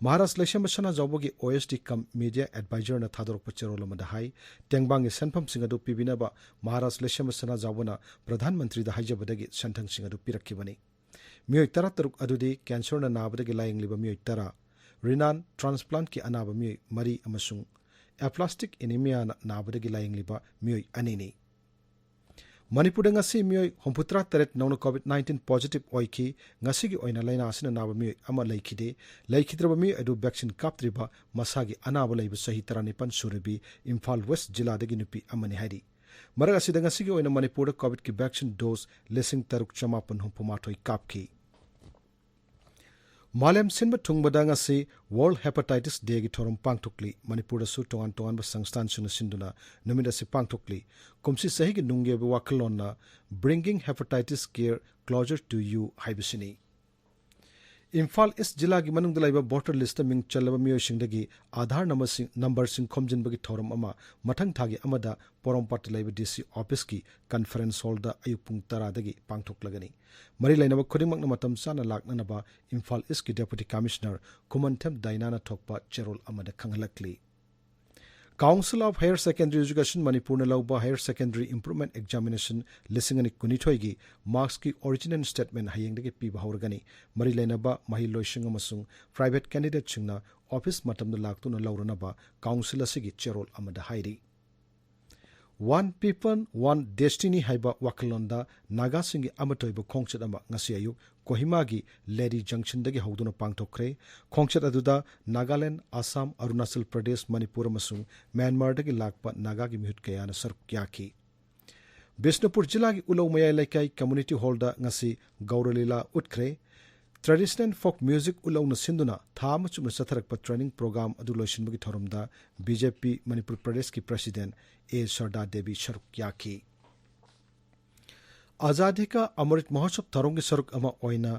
ꯃꯍꯥꯔꯥꯖ ꯂꯩꯁꯦꯝꯕ ꯁꯅꯥꯖꯥꯎꯕꯒꯤ ꯑꯣ ꯑꯦꯁ ꯗꯤ cum media advisorꯅ ꯊꯥꯗꯣꯔꯛꯄ ꯆꯦꯔꯣꯜ ꯑꯃꯗ ꯍꯥꯏ, ꯇꯦꯡꯕꯥꯡꯒꯤ ꯁꯦꯟꯐꯝꯁꯤꯡ ꯑꯗꯨ ꯄꯤꯕꯤꯅꯕ ꯃꯍꯥꯔꯥꯖ ꯂꯩꯁꯦꯝꯕ ꯁꯅꯥꯖꯥꯎꯕꯅ ꯄ꯭ꯔꯙꯥꯟ ꯃꯟꯇ꯭ꯔꯤꯗ ꯍꯥꯏꯖꯕꯗꯒꯤ ꯁꯦꯟꯊꯪꯁꯤꯡ ꯑꯗꯨ ꯄꯤꯔꯛꯈꯤꯕꯅꯤ꯫ ꯃꯤꯑꯣꯏ ꯇꯔꯥꯇꯔꯨꯛ ꯑꯗꯨꯗꯤ ꯀꯦꯟꯁꯔꯅ ꯅꯥꯕꯗꯒꯤ ꯂꯥꯌꯦꯡꯂꯤꯕ ꯃꯤꯑꯣꯏ ꯇꯔꯥ, renal transplantꯀꯤ ꯑꯅꯥꯕ ꯃꯤꯑꯣꯏ ꯃꯔꯤ ꯑꯃꯁꯨꯡ aplastic anemiaꯅ ꯅꯥꯕꯗꯒꯤ ꯂꯥꯌꯦꯡꯂꯤꯕ ꯃꯤꯑꯣꯏ ꯑꯅꯤꯅꯤ꯫ ꯃꯅꯤꯄꯨꯔꯗ ꯉꯁꯤ ꯃꯤꯑꯣꯏ ꯍꯨꯝꯐꯨꯇꯔꯥ ꯇꯔꯦꯠ ꯅꯧꯅ COVID nineteen positive ꯑꯣꯏꯈꯤ꯫ ꯉꯁꯤꯒꯤ ꯑꯣꯏꯅ ꯂꯥꯏꯅꯥ ꯑꯁꯤꯅ ꯅꯥꯕ ꯃꯤꯑꯣꯏ ꯑꯃ ꯂꯩꯈꯤꯗꯦ꯫ ꯂꯩꯈꯤꯗ꯭ꯔꯕ ꯃꯤꯑꯣꯏ ꯑꯗꯨ vaccine ꯀꯥꯞꯇ꯭ꯔꯤꯕ ꯃꯁꯥꯒꯤ ꯑꯅꯥꯕ ꯂꯩꯕ ꯆꯍꯤ ꯇꯔꯥꯅꯤꯄꯥꯟ ꯁꯨꯔꯕꯤ ꯏꯝꯐꯥꯜ ꯋꯦꯁ ꯖꯤꯂꯥꯗꯒꯤ ꯅꯨꯄꯤ ꯑꯃꯅꯤ ꯍꯥꯏꯔꯤ꯫ ꯃꯔꯛ ꯑꯁꯤꯗ ꯉꯁꯤꯒꯤ ꯑꯣꯏꯅ ꯃꯅꯤꯄꯨꯔꯗ COVIDꯀꯤ vaccine dose ꯂꯤꯁꯤꯡ ꯇꯔꯨꯛ ꯆꯃꯥꯄꯟ ꯍꯨꯝꯐꯨ ꯃꯥꯊꯣꯏ ꯀꯥꯞꯈꯤ꯫ ꯃꯥꯂꯦꯝ ꯁꯤꯟꯕ ꯊꯨꯡꯕꯗ ꯉꯁꯤ World Hepatitis Dayꯒꯤ ꯊꯧꯔꯝ ꯄꯥꯡꯊꯣꯛꯂꯤ꯫ ꯃꯅꯤꯄꯨꯔꯗꯁꯨ ꯇꯣꯉꯥꯟ ꯇꯣꯉꯥꯟꯕ ꯁꯪꯁꯊꯥꯟꯁꯤꯡꯅ ꯁꯤꯟꯗꯨꯅ ꯅꯨꯃꯤꯠ ꯑꯁꯤ ꯄꯥꯡꯊꯣꯛꯂꯤ꯫ ꯀꯨꯝꯁꯤ ꯆꯍꯤꯒꯤ ꯅꯨꯡꯒꯤ ꯑꯣꯏꯕ ꯋꯥꯈꯜꯂꯣꯟꯅ Bringing Hepatitis Care Closer to You ꯍꯥꯏꯕꯁꯤꯅꯤ꯫ ꯏꯝꯐꯥꯜ ꯏꯁ ꯖꯤꯂꯥꯒꯤ ꯃꯅꯨꯡꯗ ꯂꯩꯕ ꯚꯣꯇꯔ ꯂꯤꯁꯇ ꯃꯤꯡ ꯆꯜꯂꯕ ꯃꯤꯑꯣꯏꯁꯤꯡꯗꯒꯤ ꯑꯥꯙꯥꯔ ꯅꯝꯕꯔꯁꯤꯡ, ꯅꯝꯕꯔꯁꯤꯡ ꯈꯣꯝꯖꯤꯟꯕꯒꯤ ꯊꯧꯔꯝ ꯑꯃ ꯃꯊꯪ ꯊꯥꯒꯤ ꯑꯃꯗ ꯄꯣꯔꯣꯝꯄꯥꯠꯇ ꯂꯩꯕ ꯗꯤ ꯁꯤ ꯑꯣꯐꯤꯁꯀꯤ ꯀꯟꯐꯔꯦꯟꯁ ꯍꯣꯜꯗ ꯑꯌꯨꯛ ꯄꯨꯡ ꯇꯔꯥꯗꯒꯤ ꯄꯥꯡꯊꯣꯛꯂꯒꯅꯤ꯫ ꯃꯔꯤ ꯂꯩꯅꯕ ꯈꯨꯗꯤꯡꯃꯛꯅ ꯃꯇꯝ ꯆꯥꯅ ꯂꯥꯛꯅꯅꯕ ꯏꯝꯐꯥꯜ ꯏꯁꯀꯤ ꯗꯦꯄꯨꯇꯤ ꯀꯃꯤꯁꯅꯔ ꯈꯨꯃꯟꯊꯦꯝ ꯗꯥꯏꯅꯥꯅ ꯊꯣꯛꯄ ꯆꯦꯔꯣꯜ ꯑꯃꯗ ꯈꯪꯍꯜꯂꯛꯂꯤ꯫ Council of Higher Secondary Education ꯃꯅꯤꯄꯨꯔꯅ ꯂꯧꯕ Higher Secondary Improvement Examination ꯂꯤꯁꯤꯡ ꯑꯅꯤ ꯀꯨꯟꯅꯤꯊꯣꯏꯒꯤ ꯃꯥꯔꯛꯁꯀꯤ ꯑꯣꯔꯤꯖꯤꯅꯦꯜ ꯁ꯭ꯇꯦꯠꯃꯦꯟ ꯍꯌꯦꯡꯗꯒꯤ ꯄꯤꯕ ꯍꯧꯔꯒꯅꯤ꯫ ꯃꯔꯤ ꯂꯩꯅꯕ ꯃꯍꯩꯂꯣꯏꯁꯤꯡ ꯑꯃꯁꯨꯡ ꯄ꯭ꯔꯥꯏꯚꯦꯠ ꯀꯦꯟꯗꯤꯗꯦꯠꯁꯤꯡꯅ ꯑꯣꯐꯤꯁ ꯃꯇꯝꯗ ꯂꯥꯛꯇꯨꯅ ꯂꯧꯔꯅꯕ ꯀꯥꯎꯟꯁꯤꯜ ꯑꯁꯤꯒꯤ ꯆꯦꯔꯣꯜ ꯑꯃꯗ ꯍꯥꯏꯔꯤ꯫ One People, One Destiny ꯍꯥꯏꯕ ꯋꯥꯈꯜꯂꯣꯟꯗ ꯅꯥꯒꯥꯁꯤꯡꯒꯤ ꯑꯃꯠꯇ ꯑꯣꯏꯕ ꯈꯣꯡꯆꯠ ꯑꯃ ꯉꯁꯤ ꯑꯌꯨꯛ ꯀꯣꯍꯤꯃꯥꯒꯤ ꯂꯦꯔꯤ ꯖꯪꯁꯟꯗꯒꯤ ꯍꯧꯗꯨꯅ ꯄꯥꯡꯊꯣꯛꯈ꯭ꯔꯦ꯫ ꯈꯣꯡꯆꯠ ꯑꯗꯨꯗ ꯅꯥꯒꯥꯂꯦꯟ, ꯑꯁꯥꯝ, ꯑꯔꯨꯅꯥꯆꯜ ꯄ꯭ꯔꯗꯦꯁ, ꯃꯅꯤꯄꯨꯔ ꯑꯃꯁꯨꯡ ꯃ꯭ꯌꯥꯟꯃꯥꯔꯗꯒꯤ ꯂꯥꯛꯄ ꯅꯥꯒꯥꯒꯤ ꯃꯤꯍꯨꯠ ꯀꯌꯥꯅ ꯁꯔꯨꯛ ꯌꯥꯈꯤ꯫ ꯕꯤꯁꯅꯨꯄꯨꯔ ꯖꯤꯂꯥꯒꯤ ꯎꯂꯧ ꯃꯌꯥꯏ ꯂꯩꯀꯥꯏ ꯀꯝꯃ꯭ꯌꯨꯅꯤꯇꯤ ꯍꯣꯜꯗ ꯉꯁꯤ ꯒꯧꯔ ꯂꯤꯂꯥ ꯎꯠꯈ꯭ꯔꯦ꯫ ꯇ꯭ꯔꯦꯗꯤꯁꯅꯦꯜ ꯐꯣꯛ ꯃ꯭ꯌꯨꯖꯤꯛ ꯎꯂꯧꯅ ꯁꯤꯟꯗꯨꯅ ꯊꯥ ꯑꯃ ꯆꯨꯞꯅ ꯆꯠꯊꯔꯛꯄ ꯇ꯭ꯔꯦꯅꯤꯡ ꯄ꯭ꯔꯣꯒ꯭ꯔꯥꯝ ꯑꯗꯨ ꯂꯣꯏꯁꯤꯟꯕꯒꯤ ꯊꯧꯔꯝꯗ ꯕꯤ ꯖꯦ ꯄꯤ ꯃꯅꯤꯄꯨꯔ ꯄ꯭ꯔꯗꯦꯁꯀꯤ ꯄ꯭ꯔꯁꯤꯗꯦꯟ ꯑꯦ ꯁꯔꯗꯥ ꯗꯦꯕꯤ ꯁꯔꯨꯛ ꯌꯥꯈꯤ꯫ ꯑꯖꯥꯗꯤ ꯀꯥ ꯑꯃ꯭ꯔꯤꯠ ꯃꯍꯣꯠꯁꯕ ꯊꯧꯔꯝꯒꯤ ꯁꯔꯨꯛ ꯑꯃ ꯑꯣꯏꯅ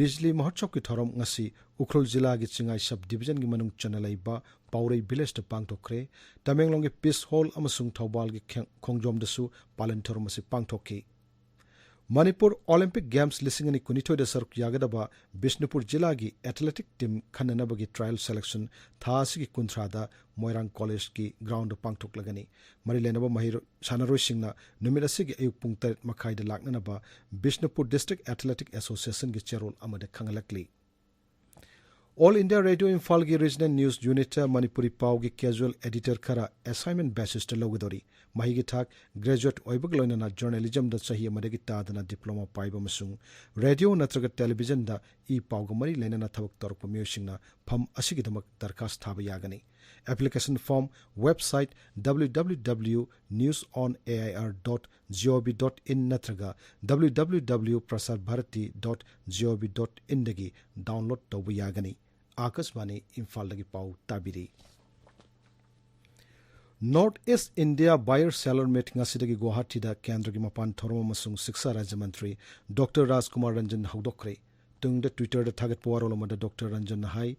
ꯕꯤꯖꯂꯤ ꯃꯍꯣꯠꯁꯕꯀꯤ ꯊꯧꯔꯝ ꯉꯁꯤ ꯎꯈ꯭ꯔꯨꯜ ꯖꯤꯂꯥꯒꯤ ꯆꯤꯡꯉꯥꯏ ꯁꯕ ꯗꯤꯕꯤꯖꯟꯒꯤ ꯃꯅꯨꯡ ꯆꯟꯅ ꯂꯩꯕ ꯄꯥꯎꯔꯩ ꯚꯤꯂꯦꯖꯇ ꯄꯥꯡꯊꯣꯛꯈ꯭ꯔꯦ꯫ ꯇꯃꯦꯡꯂꯣꯡꯒꯤ ꯄꯤꯁ ꯍꯣꯜ ꯑꯃꯁꯨꯡ ꯊꯧꯕꯥꯜꯒꯤ ꯈꯦꯡ-, ꯈꯣꯡꯖꯣꯝꯗꯁꯨ ꯄꯥꯂꯟ ꯊꯧꯔꯝ ꯑꯁꯤ ꯄꯥꯡꯊꯣꯛꯈꯤ꯫ ꯃꯅꯤꯄꯨꯔ ꯑꯣꯂꯤꯝꯄꯤꯛ ꯒꯦꯝꯁ ꯂꯤꯁꯤꯡ ꯑꯅꯤ ꯀꯨꯟꯅꯤꯊꯣꯏꯗ ꯁꯔꯨꯛ ꯌꯥꯒꯗꯕ ꯕꯤꯁꯅꯨꯄꯨꯔ ꯖꯤꯂꯥꯒꯤ ꯑꯦꯊꯂꯦꯇꯤꯛ ꯇꯤꯝ ꯈꯟꯅꯅꯕꯒꯤ ꯇ꯭ꯔꯥꯌꯦꯜ ꯁꯦꯂꯦꯛꯁꯟ ꯊꯥ ꯑꯁꯤꯒꯤ ꯀꯨꯟꯊ꯭ꯔꯥꯗ ꯃꯣꯏꯔꯥꯡ ꯀꯣꯂꯦꯖꯀꯤ ꯒ꯭ꯔꯥꯎꯟꯗ ꯄꯥꯡꯊꯣꯛꯂꯒꯅꯤ꯫ ꯃꯔꯤ ꯂꯩꯅꯕ ꯃꯍꯩꯔꯣꯏ ꯁꯥꯟꯅꯔꯣꯏꯁꯤꯡꯅ ꯅꯨꯃꯤꯠ ꯑꯁꯤꯒꯤ ꯑꯌꯨꯛ ꯄꯨꯡ ꯇꯔꯦꯠ ꯃꯈꯥꯏꯗ ꯂꯥꯛꯅꯅꯕ ꯕꯤꯁꯅꯨꯄꯨꯔ ꯗꯤꯁꯇ꯭ꯔꯤꯛ ꯑꯦꯊꯂꯦꯇꯤꯛ ꯑꯦꯁꯣꯁꯤꯌꯦꯁꯟꯒꯤ ꯆꯦꯔꯣꯜ ꯑꯃꯗ ꯈꯪꯍꯜꯂꯛꯂꯤ꯫ ꯑꯣꯜ ꯏꯟꯗꯤꯌꯥ ꯔꯦꯗꯤꯑꯣ ꯏꯝꯐꯥꯜꯒꯤ ꯔꯤꯖꯅꯦꯜ ꯅ꯭ꯌꯨꯁ ꯌꯨꯅꯤꯠꯇ ꯃꯅꯤꯄꯨꯔꯤ ꯄꯥꯎꯒꯤ ꯀꯦꯖꯨꯑꯦꯜ ꯑꯦꯗꯤꯇꯔ ꯈꯔ ꯑꯦꯁꯥꯏꯟꯃꯦꯟ ꯕꯦꯁꯤꯁꯇ ꯂꯧꯒꯗꯧꯔꯤ꯫ ꯃꯍꯩꯒꯤ ꯊꯥꯛ ꯒ꯭ꯔꯦꯖꯨꯑꯦꯠ ꯑꯣꯏꯕꯒ ꯂꯣꯏꯅꯅ ꯖꯔꯅꯦꯂꯤꯖꯝꯗ ꯆꯍꯤ ꯑꯃꯗꯒꯤ ꯇꯥꯗꯅ ꯗꯤꯄ꯭ꯂꯣꯃꯥ ꯄꯥꯏꯕ ꯑꯃꯁꯨꯡ ꯔꯦꯗꯤꯑꯣ ꯅꯠꯇ꯭ꯔꯒ ꯇꯦꯂꯤꯚꯤꯖꯟꯗ ꯏ ꯄꯥꯎꯒ ꯃꯔꯤ ꯂꯩꯅꯅ ꯊꯕꯛ ꯇꯧꯔꯛꯄ ꯃꯤꯑꯣꯏꯁꯤꯡꯅ ꯐꯝ ꯑꯁꯤꯒꯤꯗꯃꯛ ꯗꯔꯈꯥꯁ ꯊꯥꯕ ꯌꯥꯒꯅꯤ꯫ Application form website W W W news on A I R dot G O V dot in ꯅꯠꯇ꯭ꯔꯒ W W W prasarbharati dot G O V dot in ꯗꯒꯤ download ꯇꯧꯕ ꯌꯥꯒꯅꯤ꯫ ꯑꯥꯀꯥꯁꯕꯥꯅꯤ ꯏꯝꯐꯥꯜꯗꯒꯤ ꯄꯥꯎ ꯇꯥꯕꯤꯔꯤ꯫ North East India Buyer Seller Meet ꯉꯁꯤꯗꯒꯤ ꯒꯨꯋꯥꯍꯥꯇꯤꯗ ꯀꯦꯟꯗ꯭ꯔꯒꯤ ꯃꯄꯥꯟ ꯊꯧꯔꯝ ꯑꯃꯁꯨꯡ ꯁꯤꯛꯁꯥ ꯔꯥꯖ꯭ꯌ ꯃꯟꯇ꯭ꯔꯤ ꯗꯣꯛꯇꯔ ꯔꯥꯖꯀꯨꯃꯥꯔ ꯔꯟꯖꯟ ꯍꯧꯗꯣꯛꯈ꯭ꯔꯦ꯫ ꯇꯨꯡꯗ Twitter-ꯗ ꯊꯥꯒꯠꯄ ꯋꯥꯔꯣꯜ ꯑꯃꯗ ꯗꯣꯛꯇꯔ ꯔꯟꯖꯟꯅ ꯍꯥꯏ,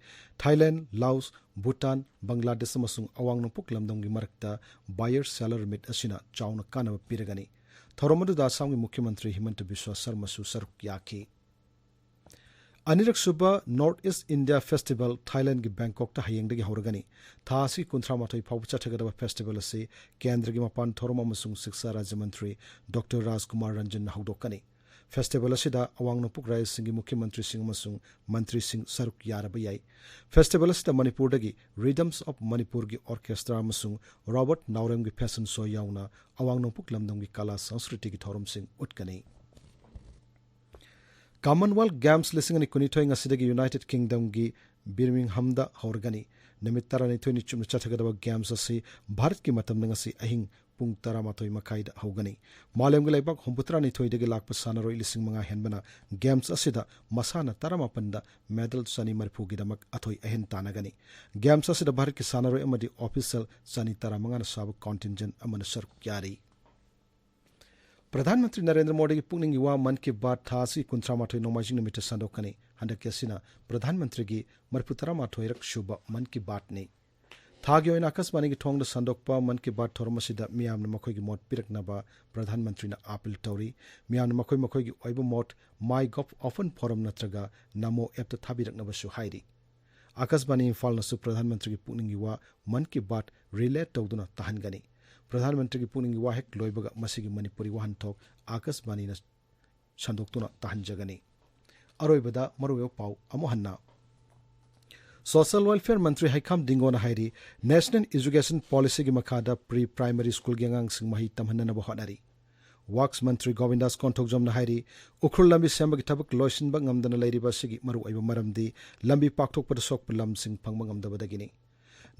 ꯊꯥꯏꯂꯦꯟꯗ, ꯂꯥꯑꯣꯁ, ꯚꯨꯇꯥꯟ, ꯕꯪꯒ꯭ꯂꯥꯗꯦꯁ ꯑꯃꯁꯨꯡ ꯑꯋꯥꯡ ꯅꯣꯡꯄꯣꯛ ꯂꯝꯗꯝꯒꯤ ꯃꯔꯛꯇ Buyer Seller Meet ꯑꯁꯤꯅ ꯆꯥꯎꯅ ꯀꯥꯟꯅꯕ ꯄꯤꯔꯒꯅꯤ꯫ ꯊꯧꯔꯝ ꯑꯗꯨꯗ ꯑꯁꯥꯝꯒꯤ ꯃꯨꯈ꯭ꯌ ꯃꯟꯇ꯭ꯔꯤ ꯍꯤꯃꯟꯇ ꯕꯤꯁ꯭ꯋ ꯁꯔꯃꯁꯨ ꯁꯔꯨꯛ ꯌꯥꯈꯤ꯫ ꯑꯅꯤꯔꯛꯁꯨꯕ North East India Festival ꯊꯥꯏꯂꯦꯟꯗꯒꯤ ꯕꯦꯡꯀꯣꯛꯇ ꯍꯌꯦꯡꯗꯒꯤ ꯍꯧꯔꯒꯅꯤ꯫ ꯊꯥ ꯑꯁꯤ ꯀꯨꯟꯊ꯭ꯔꯥ ꯃꯥꯊꯣꯏ ꯐꯥꯎꯕ ꯆꯠꯊꯒꯗꯕ ꯐꯦꯁꯇꯤꯚꯦꯜ ꯑꯁꯤ ꯀꯦꯟꯗ꯭ꯔꯒꯤ ꯃꯄꯥꯟ ꯊꯧꯔꯝ ꯑꯃꯁꯨꯡ ꯁꯤꯛꯁꯥ ꯔꯥꯖ꯭ꯌ ꯃꯟꯇ꯭ꯔꯤ ꯗꯣꯛꯇꯔ ꯔꯥꯖꯀꯨꯃꯥꯔ ꯔꯟꯖꯟꯅ ꯍꯧꯗꯣꯛꯀꯅꯤ꯫ ꯐꯦꯁꯇꯤꯚꯦꯜ ꯑꯁꯤꯗ ꯑꯋꯥꯡ ꯅꯣꯡꯄꯣꯛ ꯔꯥꯖ꯭ꯌꯁꯤꯡꯒꯤ ꯃꯨꯈ꯭ꯌ ꯃꯟꯇ꯭ꯔꯤꯁꯤꯡ ꯑꯃꯁꯨꯡ ꯃꯟꯇ꯭ꯔꯤꯁꯤꯡ ꯁꯔꯨꯛ ꯌꯥꯔꯕ ꯌꯥꯏ꯫ ꯐꯦꯁꯇꯤꯚꯦꯜ ꯑꯁꯤꯗ ꯃꯅꯤꯄꯨꯔꯗꯒꯤ Rhythms of Manipurꯒꯤ orchestra ꯑꯃꯁꯨꯡ ꯔꯣꯕꯥꯔꯠ ꯅꯥꯎꯔꯦꯝꯒꯤ fashion show ꯌꯥꯎꯅ ꯑꯋꯥꯡ ꯅꯣꯡꯄꯣꯛ ꯂꯝꯗꯝꯒꯤ ꯀꯂꯥ ꯁꯪꯁꯀ꯭ꯔꯤꯇꯤꯒꯤ ꯊꯧꯔꯝꯁꯤꯡ ꯎꯠꯀꯅꯤ꯫ Commonwealth Games ꯂꯤꯁꯤꯡ ꯑꯅꯤ ꯀꯨꯟꯅꯤꯊꯣꯏ ꯉꯁꯤꯗꯒꯤ United Kingdomꯒꯤ Birminghamꯗ ꯍꯧꯔꯒꯅꯤ꯫ ꯅꯨꯃꯤꯠ ꯇꯔꯥꯅꯤꯊꯣꯏꯅꯤ ꯆꯨꯞꯅ ꯆꯠꯊꯒꯗꯕ Games ꯑꯁꯤ ꯚꯥꯔꯠꯀꯤ ꯃꯇꯝꯗ ꯉꯁꯤ ꯑꯍꯤꯡ ꯄꯨꯡ ꯇꯔꯥꯃꯥꯊꯣꯏ ꯃꯈꯥꯏꯗ ꯍꯧꯒꯅꯤ꯫ ꯃꯥꯂꯦꯝꯒꯤ ꯂꯩꯕꯥꯛ ꯍꯨꯝꯐꯨꯇꯔꯥꯅꯤꯊꯣꯏꯗꯒꯤ ꯂꯥꯛꯄ ꯁꯥꯟꯅꯔꯣꯏ ꯂꯤꯁꯤꯡ ꯃꯉꯥ ꯍꯦꯟꯕꯅ Games ꯑꯁꯤꯗ ꯃꯁꯥꯟꯅ ꯇꯔꯥꯃꯥꯄꯟꯗ medal ꯆꯅꯤ ꯃꯔꯤꯐꯨꯒꯤꯗꯃꯛ ꯑꯊꯣꯏ ꯑꯍꯦꯟ ꯇꯥꯟꯅꯒꯅꯤ꯫ Games ꯑꯁꯤꯗ ꯚꯥꯔꯠꯀꯤ ꯁꯥꯟꯅꯔꯣꯏ ꯑꯃꯗꯤ official ꯆꯅꯤ ꯇꯔꯥꯃꯉꯥꯅ ꯁꯥꯕ contingent ꯑꯃꯅ ꯁꯔꯨꯛ ꯌꯥꯔꯤ꯫ ꯄ꯭ꯔꯙꯥꯟ ꯃꯟꯇ꯭ꯔꯤ ꯅꯔꯦꯟꯗ꯭ꯔ ꯃꯣꯗꯤꯒꯤ ꯄꯨꯛꯅꯤꯡꯒꯤ ꯋꯥ ꯃꯟ ꯀꯤ ꯕꯥꯠ ꯊꯥ ꯑꯁꯤꯒꯤ ꯀꯨꯟꯊ꯭ꯔꯥ ꯃꯥꯊꯣꯏ ꯅꯣꯡꯃꯥꯏꯖꯤꯡ ꯅꯨꯃꯤꯠꯇ ꯁꯟꯗꯣꯛꯀꯅꯤ꯫ ꯍꯟꯗꯛꯀꯤ ꯑꯁꯤꯅ ꯄ꯭ꯔꯙꯥꯟ ꯃꯟꯇ꯭ꯔꯤꯒꯤ ꯃꯔꯤꯐꯨꯇꯔꯥ ꯃꯥꯊꯣꯏꯔꯛ ꯁꯨꯕ ꯃꯟ ꯀꯤ ꯕꯥꯠꯅꯤ꯫ ꯊꯥꯒꯤ ꯑꯣꯏꯅ ꯑꯥꯀꯥꯁꯕꯥꯅꯤꯒꯤ ꯊꯣꯡꯗ ꯁꯟꯗꯣꯛꯄ ꯃꯟ ꯀꯤ ꯕꯥꯠ ꯊꯧꯔꯝ ꯑꯁꯤꯗ ꯃꯤꯌꯥꯝꯅ ꯃꯈꯣꯏꯒꯤ ꯃꯣꯠ ꯄꯤꯔꯛꯅꯕ ꯄ꯭ꯔꯙꯥꯟ ꯃꯟꯇ꯭ꯔꯤꯅ ꯑꯥꯄꯤꯜ ꯇꯧꯔꯤ꯫ ꯃꯤꯌꯥꯝꯅ ꯃꯈꯣꯏ ꯃꯈꯣꯏꯒꯤ ꯑꯣꯏꯕ ꯃꯣꯠ MyGov open forum ꯅꯠꯇ꯭ꯔꯒ ꯅꯃꯣ appꯇ ꯊꯥꯕꯤꯔꯛꯅꯕꯁꯨ ꯍꯥꯏꯔꯤ꯫ ꯑꯥꯀꯥꯁꯕꯥꯅꯤ ꯏꯝꯐꯥꯜꯅꯁꯨ ꯄ꯭ꯔꯙꯥꯟ ꯃꯟꯇ꯭ꯔꯤꯒꯤ ꯄꯨꯛꯅꯤꯡꯒꯤ ꯋꯥ ꯃꯟ ꯀꯤ ꯕꯥꯠ relay ꯇꯧꯗꯨꯅ ꯇꯥꯍꯟꯒꯅꯤ꯫ ꯄ꯭ꯔꯙꯥꯟ ꯃꯟꯇ꯭ꯔꯤꯒꯤ ꯄꯨꯛꯅꯤꯡꯒꯤ ꯋꯥ ꯍꯦꯛ ꯂꯣꯏꯕꯒ ꯃꯁꯤꯒꯤ ꯃꯅꯤꯄꯨꯔꯤ ꯋꯥꯍꯟꯊꯣꯛ ꯑꯥꯀꯥꯁꯕꯥꯅꯤꯅ ꯁꯟꯗꯣꯛꯇꯨꯅ ꯇꯥꯍꯟꯖꯒꯅꯤ꯫ ꯑꯔꯣꯏꯕꯗ ꯃꯔꯨꯑꯣꯏꯕ ꯄꯥꯎ ꯑꯃꯨꯛ ꯍꯟꯅ꯫ Social Welfare ꯃꯟꯇ꯭ꯔꯤ ꯍꯩꯈꯥꯝ ꯗꯤꯡꯒꯣꯅ ꯍꯥꯏꯔꯤ, National Education Policyꯒꯤ ꯃꯈꯥꯗ pre primary schoolꯒꯤ ꯑꯉꯥꯡꯁꯤꯡ ꯃꯍꯩ ꯇꯝꯍꯟꯅꯅꯕ ꯍꯣꯠꯅꯔꯤ꯫ Works ꯃꯟꯇ꯭ꯔꯤ ꯒꯣꯕꯤꯟꯗꯥꯁ ꯀꯣꯟꯊꯧꯖꯝꯅ ꯍꯥꯏꯔꯤ, ꯎꯈ꯭ꯔꯨꯜ ꯂꯝꯕꯤ ꯁꯦꯝꯕꯒꯤ ꯊꯕꯛ ꯂꯣꯏꯁꯤꯟꯕ ꯉꯝꯗꯅ ꯂꯩꯔꯤꯕ ꯑꯁꯤꯒꯤ ꯃꯔꯨꯑꯣꯏꯕ ꯃꯔꯝꯗꯤ ꯂꯝꯕꯤ ꯄꯥꯛꯊꯣꯛꯄꯗ ꯁꯣꯛꯄ ꯂꯝꯁꯤꯡ ꯐꯪꯕ ꯉꯝꯗꯕꯗꯒꯤꯅꯤ꯫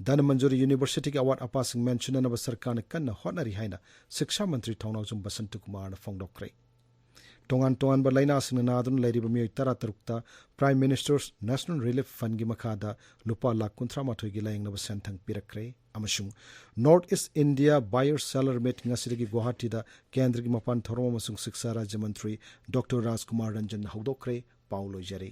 ꯙꯅꯃꯟꯖꯨꯔꯤ ꯌꯨꯅꯤꯚꯔꯁꯤꯇꯤꯒꯤ ꯑꯋꯥꯠ ꯑꯄꯥꯁꯤꯡ ꯃꯦꯟꯁꯤꯟꯅꯅꯕ ꯁꯔꯀꯥꯔꯅ ꯀꯟꯅ ꯍꯣꯠꯅꯔꯤ ꯍꯥꯏꯅ ꯁꯤꯛꯁꯥ ꯃꯟꯇ꯭ꯔꯤ ꯊꯧꯅꯥꯎꯖꯝ ꯕꯁꯟꯇ ꯀꯨꯃꯥꯔꯅ ꯐꯣꯡꯗꯣꯛꯈ꯭ꯔꯦ꯫ ꯇꯣꯉꯥꯟ ꯇꯣꯉꯥꯟꯕ ꯂꯥꯏꯅꯥꯁꯤꯡꯅ ꯅꯥꯗꯨꯅ ꯂꯩꯔꯤꯕ ꯃꯤꯑꯣꯏ ꯇꯔꯥ ꯇꯔꯨꯛꯇ Prime Minister's National Relief Fundꯀꯤ ꯃꯈꯥꯗ ꯂꯨꯄꯥ ꯂꯥꯈ ꯀꯨꯟꯊ꯭ꯔꯥ ꯃꯥꯊꯣꯏꯒꯤ ꯂꯥꯌꯦꯡꯅꯕ ꯁꯦꯟꯊꯪ ꯄꯤꯔꯛꯈ꯭ꯔꯦ꯫ ꯑꯃꯁꯨꯡ North East India Buyer Seller Meet ꯉꯁꯤꯗꯒꯤ ꯒꯨꯋꯥꯍꯥꯇꯤꯗ ꯀꯦꯟꯗ꯭ꯔꯒꯤ ꯃꯄꯥꯟ ꯊꯧꯔꯝ ꯑꯃꯁꯨꯡ ꯁꯤꯛꯁꯥ ꯔꯥꯖ꯭ꯌ ꯃꯟꯇ꯭ꯔꯤ ꯗꯣꯛꯇꯔ ꯔꯥꯖꯀꯨꯃꯥꯔ ꯔꯟꯖꯟꯅ ꯍꯧꯗꯣꯛꯈ꯭ꯔꯦ꯫ ꯄꯥꯎ ꯂꯣꯏꯖꯔꯦ꯫